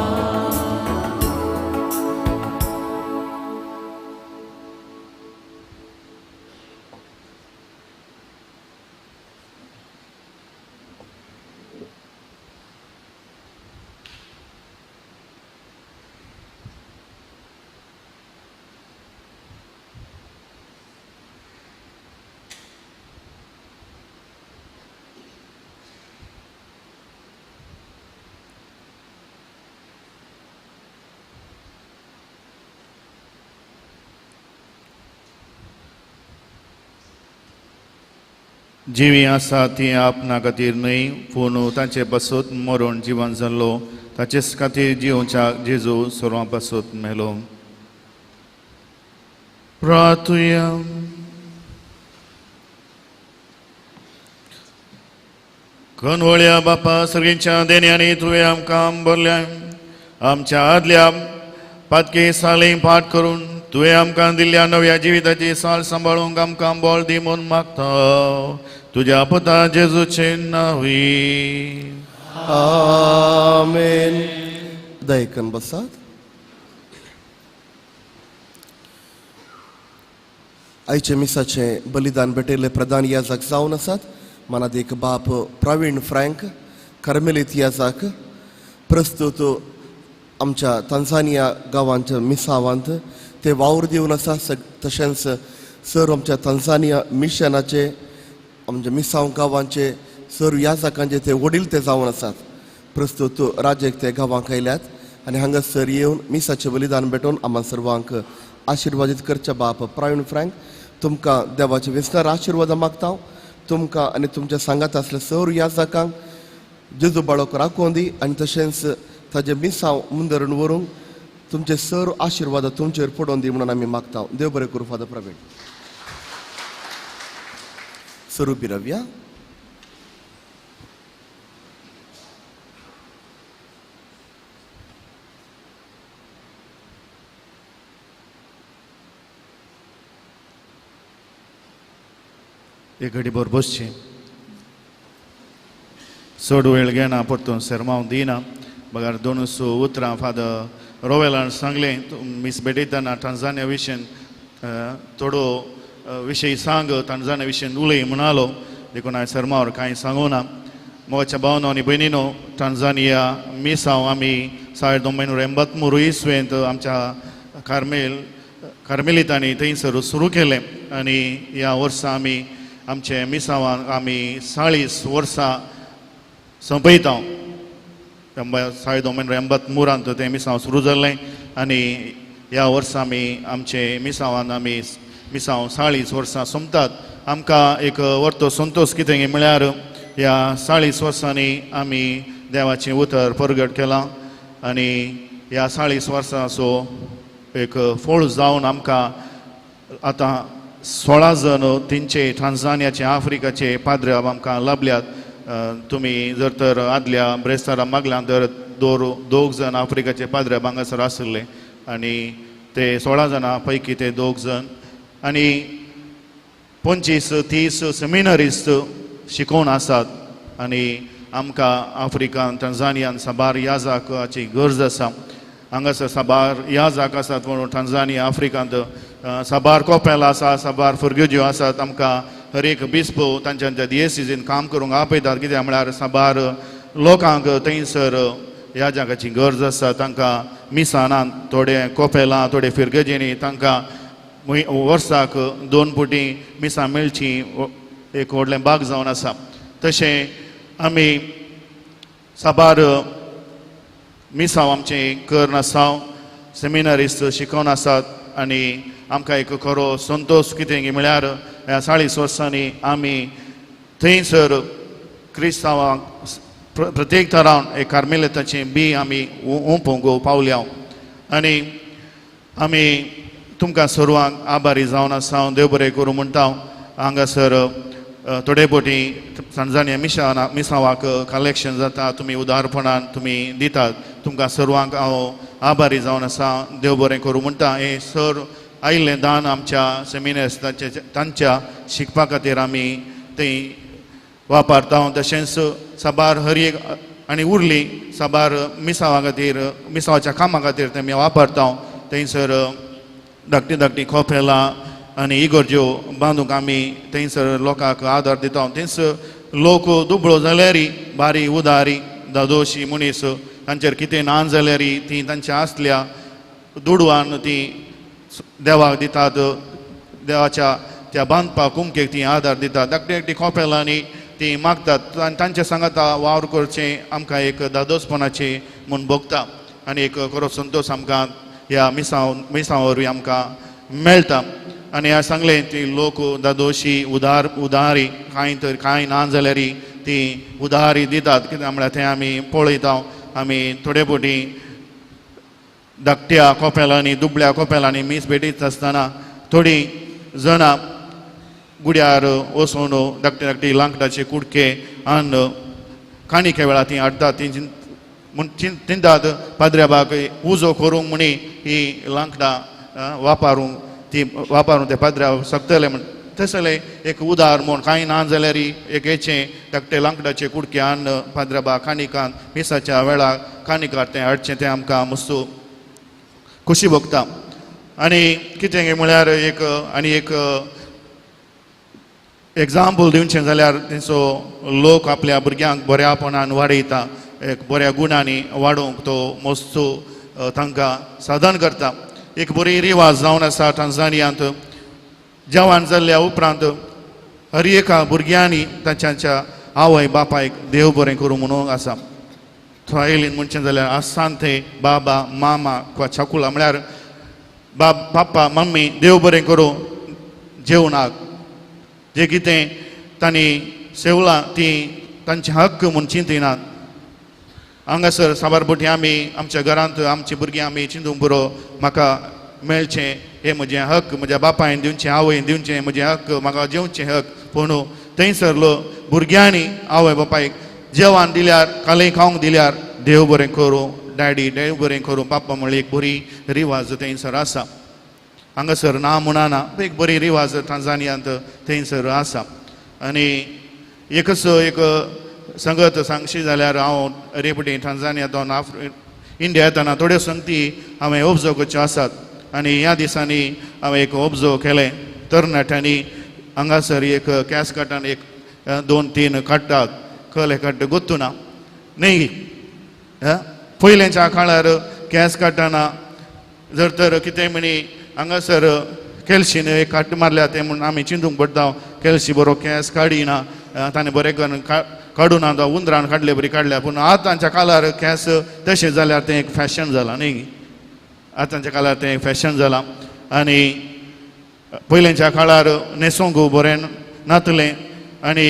जिवी आसा ती आपणा खातीर न्हय, पूण तांचे पासत मरण जिवन जाल्लो, ताचेच खातीर जिवच्या जेजू सर्वां पासत मेलो. प्रार्थुया. कनवळ्या बापा, सगळींच्या देण्यांनी तुवें आमकां भरल्या, आमच्या आदल्या पातके साली पाठ करून तुवें आमकां दिल्ल्या नव्या जिविताची साल सांबाळूंक आमकां बळ दी म्हूण मागता, तुज्या पुता जेजूचे नांवी. आमेन. दयकन बसात. आयचे मिसाचें बलिदान भेटयल्ले प्रधान याजक जावन आसात मनादीक बाप प्रवीण फ्रँक कार्मेलीत याजक. प्रस्तुत आमच्या तांजानिया गांवांच्या मिसावांत ते वावर दिवन आसा. तशेंच सर आमच्या तांजानिया मिशनाचे आमच्या मिसांव गांवांचे सर याजकांचे ते वडील ते जावन आसात. प्रस्तुत राजेक ते गांवांक आयल्यात आनी हांगासर येवन मिसाचें बलिदान भेटोवन आम्हा सर्वांक आशिर्वादीत करच्या बाप प्रवीण फ्रँक, तुमकां देवाचे विस्तार आशिर्वादां मागता. तुमकां आनी तुमच्या सांगात आसल्या सर याजकांक जेजू बाळक राखोवन दी आनी तशेंच ताजें मिसांव मुंदरून व्हरूंक तुमचे सर आशिर्वाद तुमचेर पडोवन दी म्हणून आमी मागता. देव बरें करूं फादर प्रवीण. सर उबी रावया. एक घडी भर बसची, चड वेळ घेना, परतून सेरमांव दिना. बगर दोनूच उतरां फादर रोवेलान सांगलें, मीस भेटयतना टांझानिया विशयन थोडो विशय सांग, टांझानिया विशयन उलय म्हणालो, देखून हांवें सरमावर कांय सांगूं ना. मोगाच्या भावनो आनी भयणीनो, टांझानिया मिसांव आमी 1983 इसवेंत आमच्या कार्मेलितांनी थंयसर सुरू केलें आनी ह्या वर्सा आमी आमचे मिसांवान आमी 40 वर्सां सोंपयता. 1983 तें मिसांव सुरू जालें आनी ह्या वर्सा आमी आमचे मिसांवान आमी मिसांव 40 वर्सां सोंपतात. आमकां एक वर्तो संतोश कितें म्हळ्यार ह्या 40 वर्सांनी आमी देवाचें उतर परगट केलां आनी ह्या 40 वर्सांचो एक फळ जावन आमकां आतां 16 जण तेंचे टांझानियाचे आफ्रिकाचे पाद्रे आमकां लाभल्यात. तुमी जर तर आदल्या ब्रेस्तारा मागल्या तर दोग जण आफ्रिकाचे पाद्रे हांगासर आशिल्ले आनी ते 16 जाणां पैकी ते 2 जण आनी 25-30 सेमिनरिस्ट शिकोवन आसात. आनी आमकां आफ्रिकान टांझानियान साबार याजाकाची गरज आसा. हांगासर साबार याजाक आसात म्हणून टांझानिया आफ्रिकांत साबार कोपेल आसा, साबार फुरगेज्यो आसात. आमकां हर एक बिस्पो तांच्या दियेसिजीन काम करूंक आपयतात, कित्याक म्हळ्यार साबार लोकांक थंयसर ह्या जागाची गरज आसा तांकां मिसानान थोडे कोपेलां थोडे फिरगजेनी तांकां वर्साक 2 पुटी मिसां मेळची एक व्हडलें बाग जावन आसा. तशें आमी साबार मिसांव आमचें करून आसा, सेमिनारिस्ट शिकोवन आसात आनी आमकां एक खरो संतोश कितें म्हळ्यार ह्या 40 वर्सांनी आमी थंयसर क्रिस्तांवांक प्रत्येक तरान एक कार्मेलिताचें बी आमी ओंपूंक पावल्या आनी आमी तुमकां सर्वांक आभारी जावन आसा. देव बरें करूं म्हणटा. हांगासर थोडे बोटी सांजानी मिसांवाक कलेक्शन जाता, तुमी उदारपणान तुमी दितात, तुमकां सर्वांक हांव आभारी जावन आसा. देव बरें करूं म्हणटा. हें सर आयिल्लें दान आमच्या सेमिनार्स तांच्या शिकपा खातीर आमी थंय वापरता. तशेंच साबार हर एक आनी उरली साबार मिसांवा खातीर मिसांवाच्या कामा खातीर ते आमी वापरता. थंयसर धाकटी धाकटी खोपेलां आनी इगर्ज्यो बांदूंक आमी थंयसर लोकांक आदार दिता. थंयसर लोक दुबळो जाल्यार बारी उदारी दादोशी मनीस तांचेर कितें ना जाल्यार ती तांच्या आसल्या दुडवान ती देवाक दितात, देवाच्या त्या बांदपाक कुमकेक ती आदार दितात. धाकटी धाकटी खोपेलांनी ती मागतात आनी तांच्या सांगाता वावर करचें आमकां एक दादोसपणाचें म्हूण भोगता आनी एक खरो संतोश आमकां ह्या मिसांव वरवीं आमकां मेळटा. आनी ह्या सांगलें ती लोक दादोशी उदार उदारी कांय तर कांय ना जाल्यार ती उदारी दितात. कित्याक म्हळ्यार तें आमी पळयता. आमी थोडे फावटी धाकट्या कोपेलांनी दुबळ्या कोपेलांनी मीस भेटीत आसतना थोडीं जाणां गुड्यार वचून धाकटी धाकटी लांकडाचे कुडके आनी काणिके वेळार ती हाडटात. ती म्हूण चिंतात पाद्र्याबाक उजो करूंक म्हणी ही लांकडां वापरूंक ती वापरून ते पाद्र्या शकतले म्हण तसले एक उदार म्हूण कांय ना जाल्यार एक हेचें धाकटे लांकडाचे कुडके हाडून पाद्र्याबा काणिकान मिसाच्या वेळार काणिकार तें हाडचें तें आमकां मस्तू खोशी भोगता. आनी कितें म्हळ्यार एक आनी एक एग्जाम्पल दिवचें जाल्यार तेंचो लोक आपल्या भुरग्यांक बऱ्यापणान वाडयता, एक बऱ्या गुणांनी वाडोवंक तो मस्तू तांकां साधन करता. एक बरी रिवाज जावन आसा टांझानियांत. जवान जाल्ल्या उपरांत हर एका भुरग्यांनी तांच्या आवय बापायक देव बरें करूं म्हणूंक आसा. थंय म्हणचें जाल्यार आसांते बाबा मामा किंवा छाकुला म्हळ्यार बाब पाप्पा मम्मी देव बरें करूं जेवणाक जे कितें तांणी सेवलां ती तांचे हक्क म्हूण चिंतिनात. हांगासर साबार बोटी आमी आमच्या घरांत आमची भुरगीं आमी चिंतूंक बरो म्हाका मेळचें हें म्हजें हक्क, म्हज्या बापायन दिवचें आवयन दिवचें म्हजें हक्क, म्हाका जेवचें हक्क. पूण थंयसरलो भुरग्यांनी आवय बापायक जेवण दिल्यार कालय खावंक दिल्यार देव बरें करूं डॅडी देव बरें करूं पाप्पा म्हळ्यार एक बरी रिवाज थंयसर आसा. हांगासर ना म्हणना एक बरी रिवाज टांझानियांत थंयसर आसा. आनी एकच एक संगत सांगशी जाल्यार हांव रेपटी टांझानियांत इंडिया येतना थोड्यो संगती हांवें ऑब्जर्व करच्यो आसात. आनी ह्या दिसांनी हांवें एक ऑब्जर्व केलें तरणाट्यांनी हांगासर एक कॅस काटान एक 2-3 काडटात कले काडटा गोत्तुना न्ही. पयलेंच्या काळार केंस काडटना जर तर कितें म्हणी हांगासर केलशीन एक काट मारल्या तें म्हूण आमी चिंतूंक पडटा. केलशी बरो केंस काडिना ताणें बरें करून काडूना तो उंदरान काडले बरी काडल्या. पूण आतांच्या काळार केंस तशें जाल्यार तें एक फॅशन जालां न्ही. आतांच्या काळार तें एक फॅशन जालां. आनी पयलेंच्या काळार न्हेसोंक बरें नातलें आनी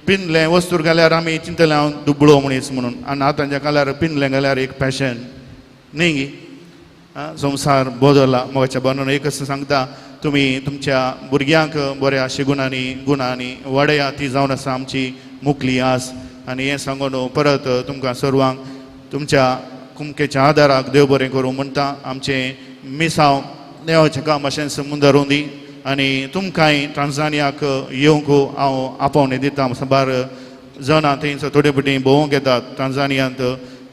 पिंदलें वस्तूर घाल्यार आमी चिंतलें हांव दुबळो मनीस म्हणून. आनी आतांच्या काळार पिंदलें घाल्यार एक फॅशन न्ही. संवसार बदलला. म्हज्या बनून एकच सांगता तुमी तुमच्या भुरग्यांक बऱ्या शिगुणांनी गुणांनी वाडया, ती जावन आसा आमची मुकली आस. आनी हें सांगून परत तुमकां सर्वांक तुमच्या कुमकेच्या आदाराक देव बरें करूं म्हणटा. आमचें मिसांव देवाचें काम अशें मुंदर दी आनी तुमकांय टांझानियाक येवंक हांव आपोवणें दिता. साबार जाणां थंयसर थोडे फावटी भोंवूंक येतात टांझानियांत.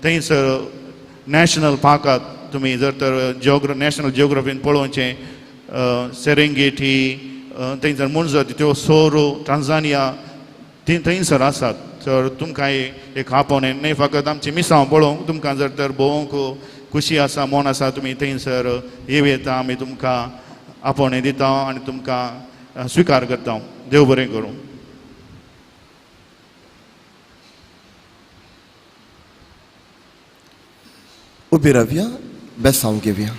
थंयसर नॅशनल पार्कांत तुमी जर तर नॅशनल जियोग्राफीन पळोवचें सेरेंगेटी थंयसर मुंजत त्यो सोरो टांझानिया ती थंयसर आसात. तर तुमकां एक आपोवणें न्हय फकत आमची मिसांव पळोवंक, तुमकां जर तर भोवंक खुशी आसा, मन आसा, तुमी थंयसर येवं येता. आमी तुमकां आपोवणें दिता आनी तुमकां स्विकार करता. देव बरें करूं. उबी रावया, बेसांव घेवया.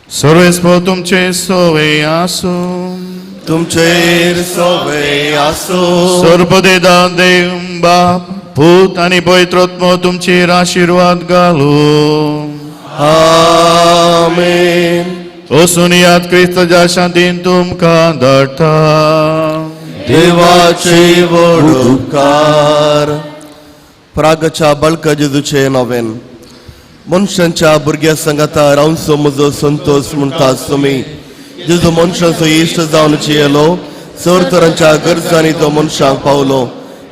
सर्वेस्पर तुमचे सोवे आसूं. तुमचेर सोवे आसूं. सर्वदेदा देव बाप पूत आनी पवित्र तुमचेर आशिर्वाद घालूं. आमेन. वचून याद क्रिस्ताच्या शांतीन तुमकां धाडटा. देवाचे व्हड उपकार. प्रागच्या बाळका जेजूचे नवेन मनशांच्या भुरग्या सांगाता रावचो म्हजो संतोष म्हणटा तुमी. जेजू मनशांचो इश्ट जावन जियेलो, चड तरांच्या गरजांनी तो मनशांक पावलो.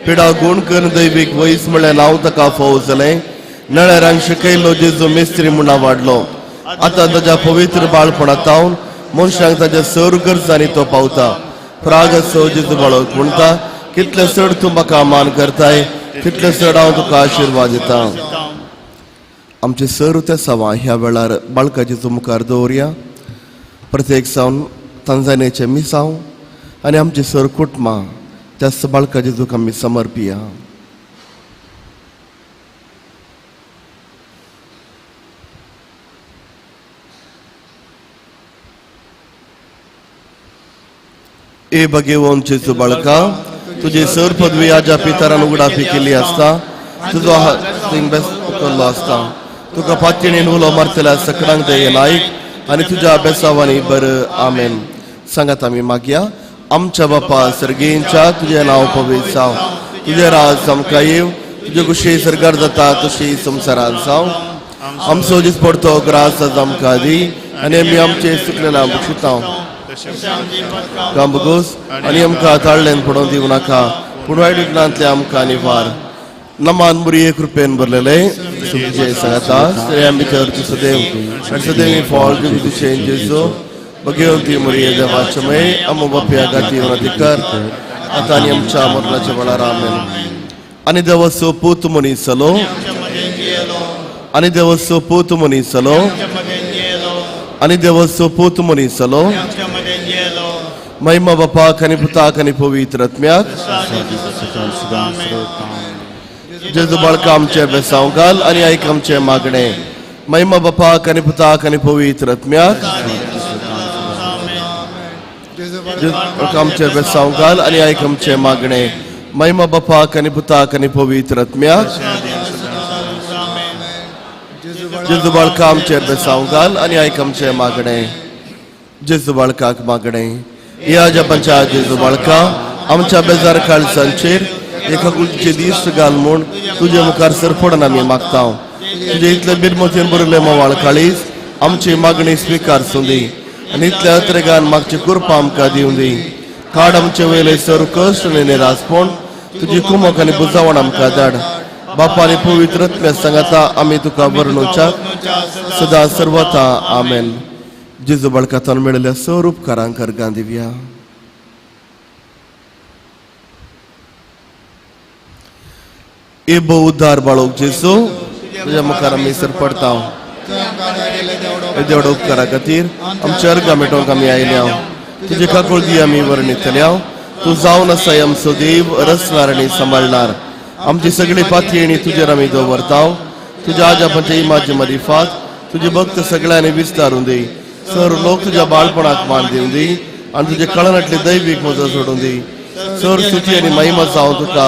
पिडा गुण करून दैवीक वयस म्हळ्यार नांव ताका फावो जालें. नळ्यारांक शिकयलो जेजू मिस्त्री म्हणून वाडलो. आतां ताज्या पवित्र बाळपणांत तावन मनशांक ताज्या सर गरजांनी तो पावता. प्रागचो जेजू बाळक म्हणटा, कितले चड तूं म्हाका मान करताय तितले चड हांव तुका आशिर्वाद दिता. आमचे सर त्या सवा ह्या वेळार बाळका जेजू मुखार दवरया. प्रत्येक सावन तांजानियाचे मिसांव आनी आमचे सर कुटुंबां त्याच बाळका जेजूक आमी समर्पिया. ए भगेवन जेजू बाळका, तुझे सर पदवी आजा पितरान उगडापी केली आसता, तुजो हात बेस उखल्लो आसता. तुका पातयेन उलो मारतल्या सकडांक दयेन आयक आनी तुज्या बेसावांनी बर. आमेन. सांगात आमी मागया. आमच्या बापा सर्गेंच्या, तुजें नांव पवित्र जावं, तुजें राज आमकां येवं, तुजे कुशी सरकार जाता तशी संवसारांत जावं. आमचो दीस पडतो ग्रास आज आमकां दी आनी आमी आमचे सुकलेल्या बक्षिता कांबगोस आनी आमकां ताळ्ळेन पडोवन दिवं नाका, पूण वायट विघ्नांतले आमकां निवार. नमान मुरये कृपेन भरलेले तुजे सांगाता, स्त्रियां भितर तूं सदैव आनी सदैव फळ तुजें जेजू. भगवती मुरये देवाचे मय आमो बापया गाती अधिकार आतां आनी आमच्या मरणाच्या वेळार. आमेन. आनी देवाचो पूत मनीस जालो, आनी देवाचो पूत मनीस जालो, आनी देवाचो पूत मनीस जालो. महिमा बापाक आनी पुताक आनी पवित्र आत्म्याक. जेजू बाळका आमचे बेसांव घाल आनी आयक आमचें मागणें. महिमा बापाक आनी पुताक आनी पवित्र आत्म्याक. जेजू बाळका आमचे बेसांव घाल आनी आयक आमचें मागणें. महिमा बापाक आनी पुताक आनी पवित्र आत्म्याक. जेजू बाळका आमचे बेसांव घाल आनी आयक आमचें मागणें. जेजू बाळकाक मागणें. ह्या जपांच्या जेजू बाळका आमच्या बेजार काळजांचेर एका कुलचे दीस घाल म्हूण तुजे मुखार सरपडून आमी मागता. तुजे इतले बिरमतीन बरयल्ले म्होंवाळ काळीज आमची मागणी स्विकार दी आनी इतल्या अत्रेगान मागची कृपा आमकां दिवं दी. काड आमचे वयले सर कश्ट आनी निरासपण, तुजी कुमक आनी बुजावण आमकां धाड. बापा आनी पवित्र आत्म्या सांगाता आमी तुका वर्णुच्या सदा सर्वता. आमेन. जेजू बाळकांतल्यान मेळिल्ल्या सर उपकारांक अर्गां दिवया. ए भोव उद्धार बाळोक जेजू, तुज्या मुखार आमी सरपडता. देवडो उपकारा खातीर आमच्या अर्गां मेटोवंक आमी आयल्या. तुजे काकुळती आमी वर्णितल्या. तूं जावन आसाय आमचो देव, रचणार आनी सांबाळणार. आमची सगळी पातयेणी तुजेर आमी दवरता. तुज्या आजापांच्या इमाजी मरिफात तुजे भक्त सगळ्यांनी विस्तारून दी. सर लोक तुज्या बाळपणाक मान दिवं दी आनी तुजे कळनांतली दैवीक मजा सोडून दी. सर स्तुती आनी महिमा जावं तुका.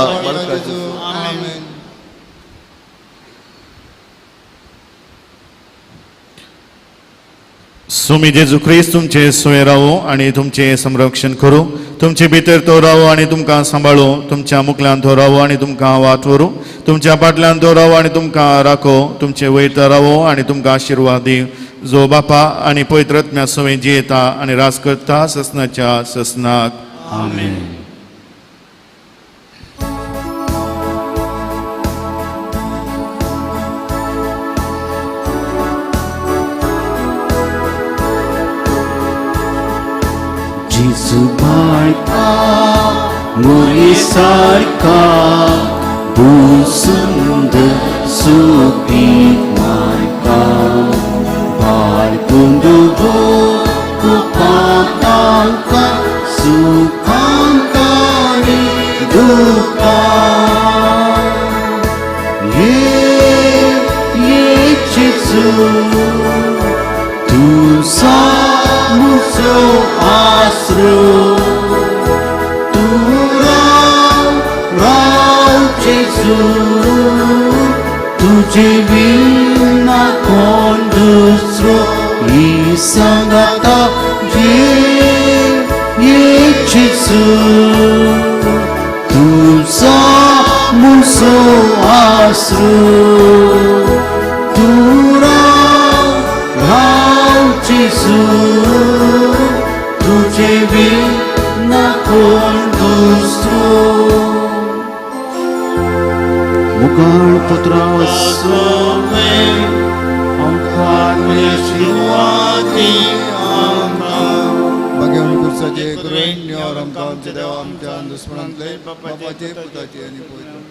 सुमी जेजू क्रिस्त तुमचे सोय रावो आनी तुमचें संरक्षण करूं, तुमचे भितर तो रावो आनी तुमकां सांबाळू, तुमच्या मुखल्यान तो रावो आनी तुमकां वाट व्हरूं, तुमच्या फाटल्यान तो रावो आनी तुमकां राखो, तुमचे वयर तो रावो आनी तुमकां आशिर्वाद दी. जो बापा आनी पवित्र आत्म्या सवें जियेता आनी राज करता ससनाच्या ससनाक. आमेन. जेजू बाळका मुरी सारका भूसुंदर सुपीक मार्गा बाळकुंदुबो कुपातांका सुखांका आनी दुखां ये ये जेजू तूं म्हजो आसरो तूं राव राव जेजू तुजे विना कोण दुसरो ही सांगाता ये जेजू तुझा म्हजो आसरो तूं राव राव जेजू तुजे विना कोण दुसरो मुखार पत्रां भाग्यवान खुर्साचे कृपेन आमकां आमच्या देवा आमच्या दुस्मनांतले बापाचे पुताचे आनी पवित्र.